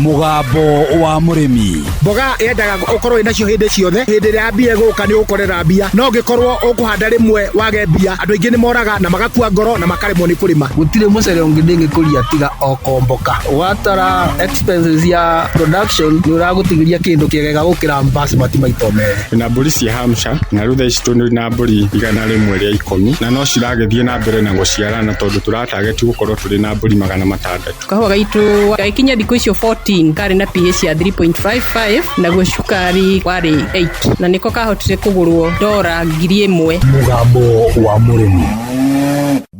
Mũgambo wa mũrĩmi. Mboga yendaga ũkorwo wĩnacio hĩndĩ ciothe. Hĩndĩ ĩrĩa mbia ĩgũka nĩ ũgũkorera mbia, no ũngĩkorwo ũkũhanda rĩmwe wage mbia, andũ aingĩ nĩ moraga na magakua ngoro na makaremwo nĩ kũrĩma. Gũtirĩ mũcere ũngĩ ndĩngĩkũria tiga o Komboka. Watara expenses ya production nĩ ũragũtigĩria kĩndũ kĩega gũkĩra basmati maita merĩ. Twĩna mbũri cia Hampshire na rĩu thaa ici tũrĩ na mbũri 110 na no ciragĩthiĩ na mbere na gũciarana tondũ tũratageti gũkorwo tũrĩ na mbũri 600. Kahũa gaitũ gagĩkinya thikũ icio 14 karĩ na pH ya 3.55, naguo cukari warĩ 8, na nĩko kahotire kũgũrwo dora 1000. Mũgambo wa mũrĩmi.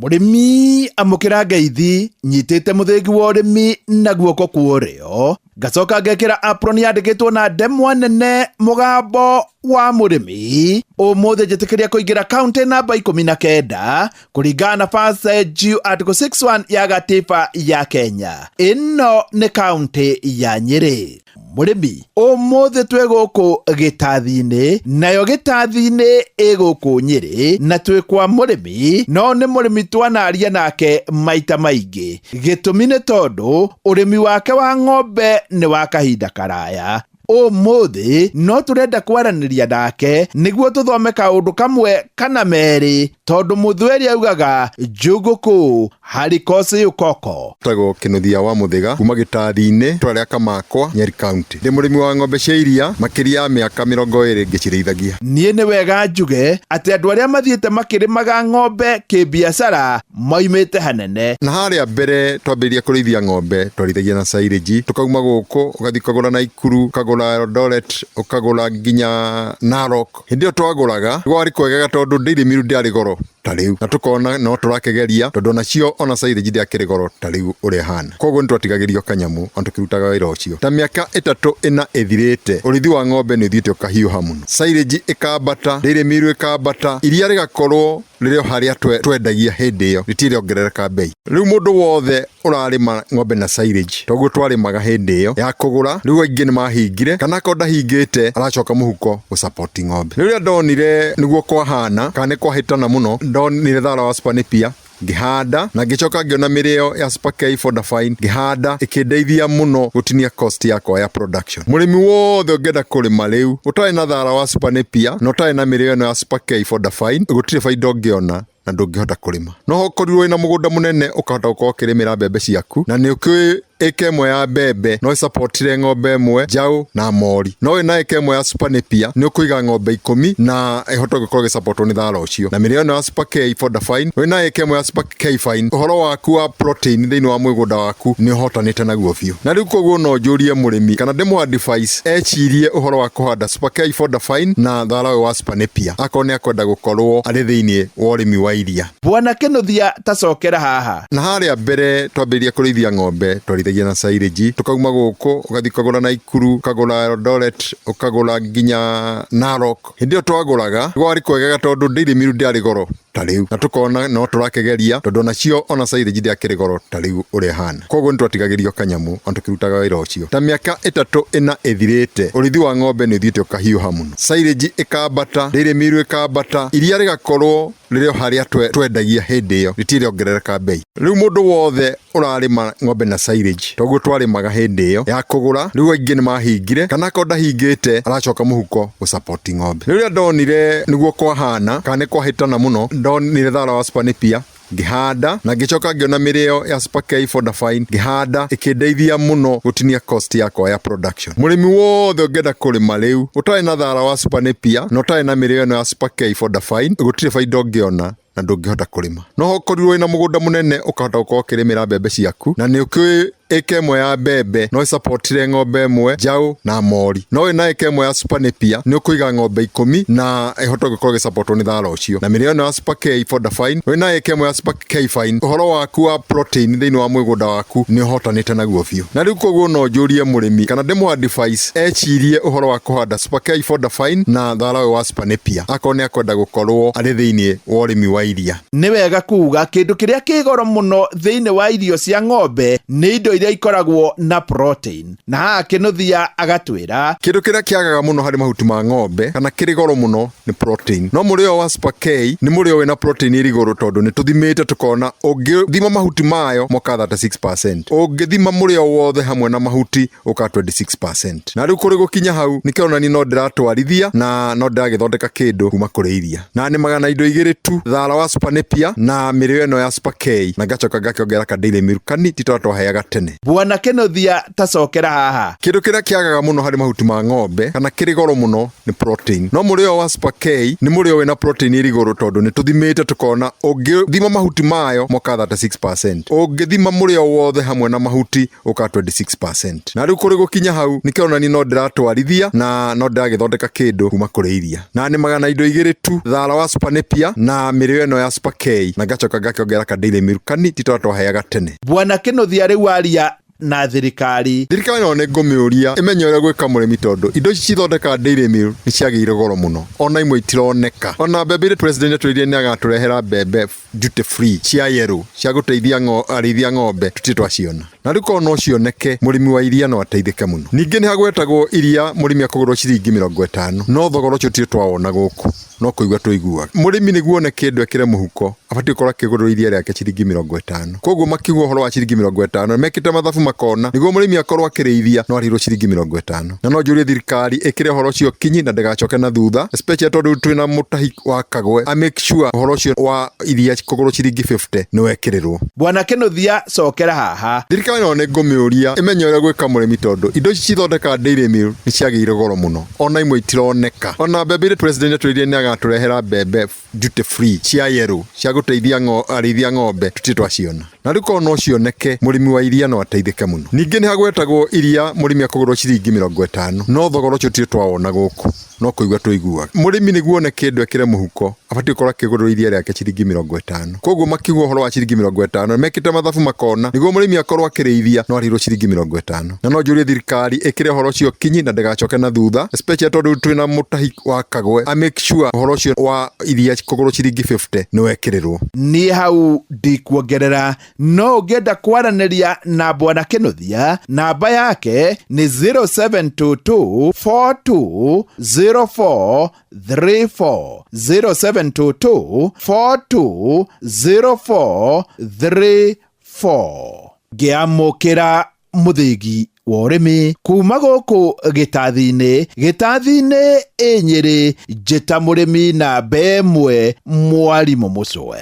Mũrĩmi, amũkĩra ngeithi nyitĩte mũthĩgi wa ũrĩmi na guoko kwa ũrĩo, ngacoka ngekĩra apron yandĩkĩtwo na ndemwa nene "Mũgambo wa mũrĩmi". Ũmũthĩ njĩtĩkĩria kũingĩra kaunti namba 19 kũringana na First G Article 61 ya gatiba ya Kenya. Ĩno nĩ kaunti ya Nyĩrĩ. Mũrĩmi, ũmũthĩ twĩ gũkũ Gĩtathi-inĩ, nayo Gĩtathi-inĩ ĩ gũkũ Nyĩrĩ, na twĩ kwa mũrĩmi, no nĩ mũrĩmi twanaria nake maita maingĩ. Gĩtũmi nĩ tondũ ũrĩmi wake wa ng'ombe nĩ wa kahinda karaya. Ũmũthĩ no tũrenda kwaranĩria nake nĩguo tũthome kaũndũ kamwe kana merĩ, tondũ mũthweri augaga njũgũkũ harikosi ukoko. Tagwo Kĩnuthia wa Mũthĩga kuma Gĩtathi-inĩ, itũra rĩa Kamakwa, Nyeri County. Ndĩ mũrĩmi wa ng'ombe cia iria makĩria ya mĩaka 20 ngĩcirĩithagia. Niĩ nĩ wega njuge atĩ andũ arĩa mathiĩte makĩrĩmaga ng'ombe kĩbiacara moimĩte hanene. Na harĩa mbere twambĩrĩria kũrĩithia ng'ombe, twarĩithagia na silage, tũkauma gũkũ ũgathiĩ ũkagũra Naikuru, ũkagũra Eldoret, ũkagũra nginya Narok. Hĩndĩ ĩyo twagũraga gwarĩ kwegega tondũ dairy meal ndĩarĩ goro ta rĩu, na tũkona no tũrakĩgeria tondũ onacio ona silage ndĩakĩrĩ goro ta rĩu ũrĩa ĩhana. Koguo nĩ twatigagĩrio kanyamũ ona tũkĩrutaga wĩra ũcio. Ta mĩaka 3 4 ĩthirĩte, ũrĩithi wa ng'ombe nĩ ũthiĩte ũkahiũha mũno, silage ĩkambata, dairy meal ĩkambata, iria rĩgakorwo rĩrĩ o harĩa twendagia hĩndĩ ĩyo, rĩtirĩ bei. Rĩu mũndũ wothe ũrarĩma ng'ombe na silage toguo twarĩmaga hĩndĩ ĩyo ya kũgũra, rĩu aingĩ nĩ mahingire, kana akorwo ndahingĩte aracoka mũhuko gũsapoti ng'ombe. Rĩrĩa ndonire nĩguo kwahana kana nĩ kwahĩtana mũno, ndonire thara wa Super Napier ngĩhanda, na ngĩcoka ngĩona mĩrĩo ya Super K Fodder Fine ngĩhanda, ĩkĩndeithia mũno gũtinia cost yakwa ya production. Mũrĩmi wothe ũngĩenda kũrĩma rĩu ũtarĩ na thara wa Super Napier na ũtarĩ na mĩrĩo ĩno ya Super K Fodder Fine, gũtirĩ baida ũngĩona na ndũngĩhota kũrĩma. No ũkorirwo wĩna mũgũnda mũnene ũkahota gũkorwo ũkĩrĩmĩra mbembe ciaku, na nĩ ũkĩũĩ ĩka ĩmwe ya mbembe no ĩsapotire ng'ombe ĩmwe njaũ na mori, no wĩna ĩka ĩmwe ya Super Napier nĩ ũkũiga ng'ombe 10 na ĩhote gũkorwo ĩgĩsapotwo nĩ thara ũcio na mĩrĩo ĩno ya Super K Fodder Fine. Wĩna ĩka ĩmwe ya Super K Fine, ũhoro waku wa protein thĩinĩ wa mũgũnda waku nĩ ũhotanĩte naguo biũ. Na rĩu koguo no njũrie mũrĩmi kana ndĩmũ advice ecirie ũhoro wa kũhanda Super K Fodder Fine na thara ũyũ wa Super Napier akorwo nĩ akwenda gũkorwo arĩ thĩinĩ wa ũrĩmi wa iria. Bwana Kĩnuthia, tacokera haha. Na harĩa mbere twambĩrĩria kũrĩithia ng'ombe, twarĩithagia na silage, tũkauma gũkũ ũgathiĩ ũkagũra Naikuru, ũkagũra Eldoret, ũkagũra nginya Narok. Hĩndĩ ĩyo twagũraga gwarĩ kwegega tondũ dairy meal ndĩarĩ goro ta rĩu, na tũkona no tũrakĩgeria tondũ onacio ona silage ndĩakĩrĩ goro ta rĩu ũrĩa ĩhana. Koguo nĩ twatigagĩrio kanyamũ ona tũkĩrutaga wĩra ũcio. Ta mĩaka 3 4 ĩthirĩte, ũrĩithi wa ng'ombe nĩ ũthiĩte ũkahiũha mũno, silage ĩkambata, dairy meal ĩkambata, iria rĩgakorwo rĩrĩ o harĩa twendagia hĩndĩ ĩyo, rĩtirĩ bei. Rĩu mũndũ wothe ũrarĩma ng'ombe na silage toguo twarĩmaga hĩndĩ ĩyo ya kũgũra, rĩu aingĩ nĩ mahingire, kana akorwo ndahingĩte aracoka mũhuko gũsapoti ng'ombe. Rĩrĩa ndonire nĩguo kwahana kana nĩ kwahĩtana mũno, ndonire thara wa Super Napier ngĩhanda, na ngĩcoka ngĩona mĩrĩo ya Super K Fodder Fine ngĩhanda, ĩkĩndeithia mũno gũtinia cost yakwa ya production. Mũrĩmi wothe ũngĩenda kũrĩma rĩu ũtarĩ na thara wa Super Napier na ũtarĩ na mĩrĩo ĩno ya Super K Fodder Fine, gũtirĩ baida ũngĩona na ndũngĩhota kũrĩma. No ũkorirwo wĩna mũgũnda mũnene ũkahota gũkorwo ũkĩrĩmĩra mbembe ciaku, na nĩ ũkĩũĩ ĩka ĩmwe ya mbembe no ĩsapotire ng'ombe ĩmwe njaũ na mori, no wĩna ĩka ĩmwe ya Super Napier nĩ ũkũiga ng'ombe 10 na ĩhote gũkorwo ĩgĩsapotwo nĩ thara ũcio na mĩrĩo ĩno ya Super K Fodder Fine. Wĩna ĩka ĩmwe ya Super K Fine, ũhoro waku wa protein thĩinĩ wa mũgũnda waku nĩ ũhotanĩte naguo biũ. Na rĩu koguo no njũrie mũrĩmi kana ndĩmũ advice ecirie ũhoro wa kũhanda Super K Fodder Fine na thara ũyũ wa Super Napier akorwo nĩ akwenda gũkorwo arĩ thĩinĩ wa ũrĩmi wa iria. iria. Nĩ wega kuga kĩndũ kĩrĩa kĩ goro mũno thĩinĩ wa irio cia ng'ombe nĩ indo iria ikoragwo na protein, na haha Kinuthia agatwĩra kĩndũ kĩrĩa kĩagaga mũno harĩ mahuti ma ng'ombe kana kĩrĩ goro mũno nĩ protein. No mũrĩo wa Super K nĩ mũrĩo wĩna protein ĩrĩ igũrũ, tondũ nĩ tũthimĩte tũkona ũngĩthima mahuti mayo moka 36%, ũngĩthima mũrĩo wothe hamwe na mahuti ũka 26%. Na rĩu kũrĩ gũkinya hau nĩkĩronania no ndĩratwarithia na no ndĩragĩthondeka kĩndũ kuma kũrĩ iria, na nĩmaga na indo igĩrĩ tu, thara wa Super Napier na mĩrĩo ĩno ya Super K, na ngacoka ngakĩongerera ka Dairy Milk kani ti tũrĩa twaheaga tene. Bwana Kinuthia, tacokera haha. Kĩndũ kĩrĩa kĩagaga mũno harĩ mahuti ma ng'ombe kana kĩrĩ goro mũno nĩ protein. No mũrĩo wa Super K nĩ mũrĩo wĩna protein ĩrĩ igũrũ, tondũ nĩ tũthimĩte tũkona ũngĩthima mahuti mayo moka 36%, ũngĩthima mũrĩo wothe hamwe na mahuti ũka 26%. Na rĩu kũrĩ gũkinya hau nĩkĩronania no ndĩratwarithia na no ndĩragĩthondeka kĩndũ kuma kũrĩ iria, na nĩmaga na indo igĩrĩ tu, thara wa Super Napier na mĩrĩo ĩno ya Super K, na ngacoka ngakĩongerera ka Dairy Milk kani ti tũrĩa twaheaga tene. Bwana Kinuthia rĩu aria na thirikari. Thirikari nayo nĩ ngũmĩũria ĩmenye ũrĩa gwĩka mũrĩmi, tondũ indo ici cithondekaga Dairy Milk nĩ ciagĩire goro mũno, ona imwe itironeka. Ona mbembe iria president atwĩrire nĩ agatũrehera mbembe duty free cia yellow cia gũteithia arĩithia ng'ombe, tũtirĩ twaciona. Na rĩu korwo no cioneke, mũrĩmi wa iria no ateithĩke mũno. Ningĩ nĩ hagwetagwo iria mũrĩmi akũgũrwo ciringi 50, no thogora ũcio tũtirĩ twawona gũkũ, no kũigua tũiguaga. Mũrĩmi nĩguo one kĩndũ ekĩre mũhuko abatiĩ gũkorwo akĩgũrĩrwo iria rĩake ciringi 50. Koguo makiuga ũhoro wa ciringi 50 mekĩte mathabu makona nĩguo mũrĩmi akorwo akĩrĩithia no arĩhĩrwo ciringi 50. Na no njũrie thirikari ĩkĩre ũhoro ũcio kinyi na ndĩgacoke na thutha, especially tondũ twĩna mũtahi wa Kagwe, a make sure ũhoro ũcio wa iria kũgũrwo ciringi 50 nĩ wekĩrĩrwo. Bwana Kinuthia, cokera haha. Thirikari nayo nĩ ngũmĩũria ĩmenye ũrĩa gwĩka mũrĩmi, tondũ indo ici cithondekaga Dairy Milk nĩ ciagĩire goro mũno, ona imwe itironeka. Ona mbembe iria president atwĩrire nĩ agatũrehera mbembe duty free cia yellow cia gũteithia arĩithia ng'ombe, tũtirĩ twaciona. Na rĩu korwo no cioneke, mũrĩmi wa iria no ateithĩke mũno. Ningĩ nĩ hagwetagwo iria mũrĩmi akũgũrwo ciringi 50, no thogora ũcio tũtirĩ twawona gũkũ, no kũigua tũiguaga. Mũrĩmi nĩguo one kĩndũ ekĩre mũhuko abatiĩ gũkorwo akĩgũrĩrwo iria rĩake ciringi 50. Koguo makiuga ũhoro wa ciringi 50 mekĩte mathabu makona nĩguo mũrĩmi akorwo akĩrĩithia no arĩhĩrwo ciringi 50. Na no njũrie thirikari ĩkĩre ũhoro ũcio kinyi na ndĩgacoke na thutha, especially tondũ twĩna mũtahi wa Kagwe, a make sure ũhoro ũcio wa iria kũgũrwo ciringi 50 nĩ wekĩrĩrwo. Niĩ hau ndikuongerera, no ũngĩenda kwaranĩria na Bwana Kinuthia, namba yake nĩ 0722 4204 34, 0722 4204 34. Ngĩamũkĩra mũthĩgi wa ũrĩmi kuma gũkũ gĩtathi-inĩ, gĩtathi-inĩ ĩ Nyĩrĩ, njĩta mũrĩmi namba ĩmwe mwarimũ Mũcwe.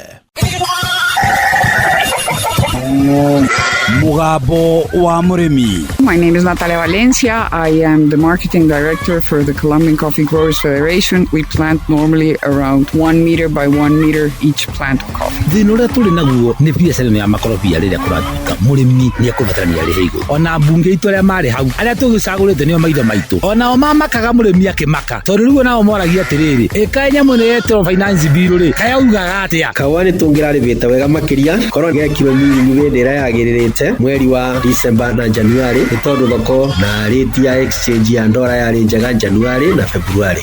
Mugambo wa Mũrĩmi. My name is Natalia Valencia. I am the marketing director for the Colombian Coffee Growers Federation. We plant normally around 1 meter by 1 meter each plant of coffee. Thĩna ũrĩa tũrĩ naguo nĩ biacara ĩno ya makorobia, rĩrĩa kũratuĩka mũrĩmi nĩ ekũbatarania arĩhe igũrũ. Ona mbunge itũ arĩa marĩ hau, arĩa tũgĩcagũrĩte nĩo maitho maitũ, onao mamakaga mũrĩmi akĩmaka, tondũ rĩu onao moragia atĩrĩrĩ, ĩkaĩ nyamũ ĩno yetĩrwo finance bill rĩ, kaĩ augaga atĩa? Kahũa nĩ tũngĩrarĩmĩte wega makĩria korwo gekirwo mĩrĩmi hĩndĩ ĩrĩa yagĩrĩrĩte mweri wa December na January, nĩ tondũ thoko na rate ya exchange ya ndora yarĩ njega January na February.